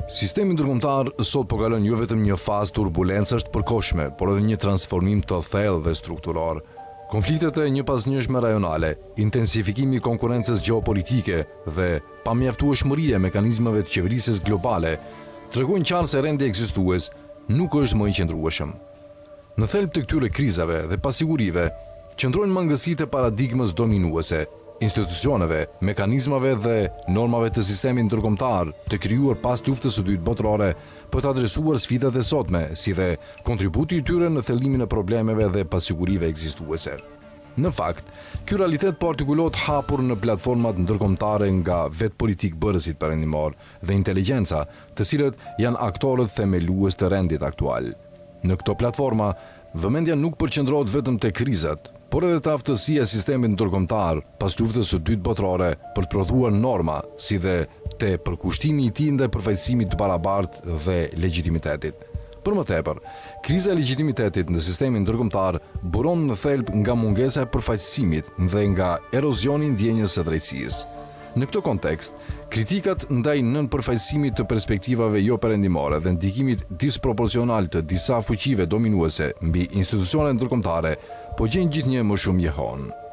Sistemi ndërkombëtar sot po kalon jo vetëm një fazë turbulencash të përkohshme, por edhe një transformim të thellë dhe strukturor. Konfliktet e njëpasnjëshme rajonale, intensifikimi i konkurrencës gjeopolitike dhe pamjaftueshmëria e mekanizmave të qeverisjes globale tregojnë qartë se rendi ekzistues nuk është më i qëndrueshëm. Në thelb të këtyre krizave dhe pasigurive qëndrojnë mangësitë e paradigmës dominuese, institucioneve, mekanizmave dhe normave të sistemit ndërkombëtar të krijuar pas Luftës së Dytë Botërore për të adresuar sfidat e sotme, si dhe kontributi i tyre në thellimin e problemeve dhe pasigurive ekzistuese. Në fakt, ky realitet po artikulohet hapur në platformat ndërkombëtare nga vetë politikëbërësit perëndimorë dhe inteligjenca, të cilët janë aktorët themelues të rendit aktual. Në këto platforma, vëmendja nuk përqendrohet vetëm te krizat, por edhe te aftësia e sistemit ndërkombëtar pas Luftës së Dytë Botërore për të prodhuar norma, si dhe te përkushtimi i tij ndaj përfaqësimit të barabartë dhe legjitimitetit. Për më tepër, kriza e legjitimitetit në sistemin ndërkombëtar buron në thelb nga mungesa e përfaqësimit dhe nga erozioni i ndjenjës së drejtësisë. Në këtë kontekst, kritikat ndaj nënpërfaqësimit të perspektivave joperëndimore dhe ndikimit disproporcional të disa fuqive dominuese mbi institucionet ndërkombëtare po gjejnë gjithnjë e më shumë jehonë.